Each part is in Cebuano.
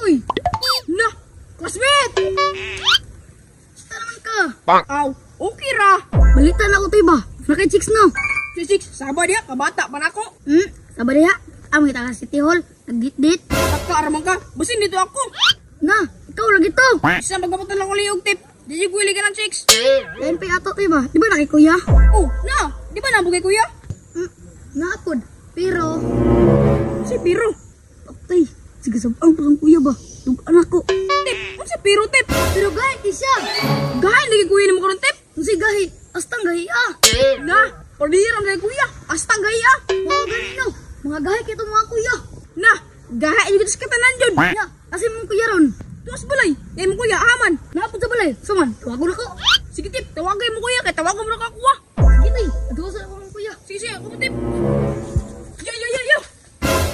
Uy! Na! Classmate! Basta naman ka. Aw, okay ra. Balita na ko, Toy ba? Nakay chicks no? Si Six, saba diha, kabata pa nako. Saba diha. Amo kita ka City Hall, nag-date-date. Taka ramang ka, basin dito ako. Na, ikaw lagi to. Isa magabutan lang ko liyog tip. Di yung guili ka ng chicks. Lain pa ato, Toy ba? Di ba nakay kuya? Oh, na! Di ba nabugay kuya? Naapod. Pero Si Piro. Patay. Sige, sabang pa kang kuya ba? Tug anak ko. Tip, unsa Piro tip? Pero gahi di siya. Gahi lagi kuya nimo karon tip. Unsa gahi? Astang gahi ah. Na, padiram lagi kuya. Astang gahi ah. Mga gani no. Mga gahi kito mga kuya. Na, gahi jud sa katanan jud. Ya, asa mong kuya ron? Tuas balay. Kay mo kuya aman. Naapod sa balay. Suman, tawagon ako. Sige tip, tawagay mo kuya kay tawagon mo na ka kuha. Sige tay, adto sa akong kuya. Sige sige, ako tip. Ya ya ya ya.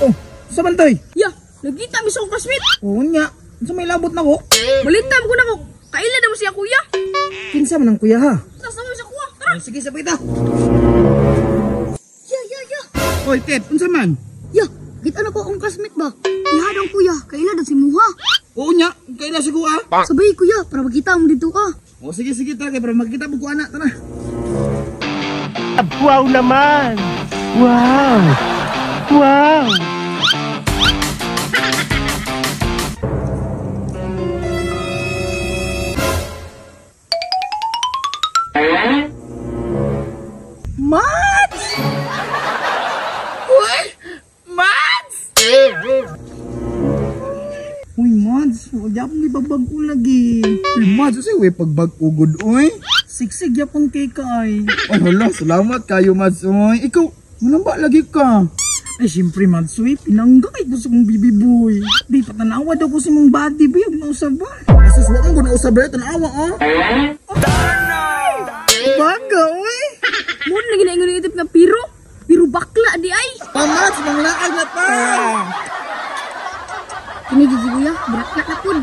Oh, sa man toy? Ya, nagita mi sa akong classmate. Oo nya. Unsa may labot na ko? Balita mo ko na ko. Kaila na mo siya kuya. Kinsa man ang kuya ha? Nasa mo siya kuha. Tara. Sige, sabay ta. Ya ya ya. Oy, Tep, unsa man? Ya, kita na ko akong classmate ba? Iha daw kuya, kaila daw si Muha. Oo nya, kaila si kuha. Sabay kuya, para magkita mo dito ah. O sige sige ta kay para magkita mo ko ana tara. Wow naman! Wow! Wow! Mads! Uy! Mads! Uy, Mads, wag yapon ibagbag-o lagi. Uy, Mads, unsay way pagbag-o gud oy? Siksig yapon kay ka ay. Ay, hala, salamat kayo, Mads, oy. Ikaw, manamba lagi ka. Ay, siyempre, Mads, uy, pinangga kay gusto kong bibi boy. Di, patanawa daw ko sa mong body, boy, ang mausab ba? Asus, wa mo ko nausab ba? Tanawa, oh. Baga, uy. Mo na ginaingon ni tip nga piro. Piro bakla di ay. Pamats, manglaag na pa! Kini gigi kuya, beraklat na pud.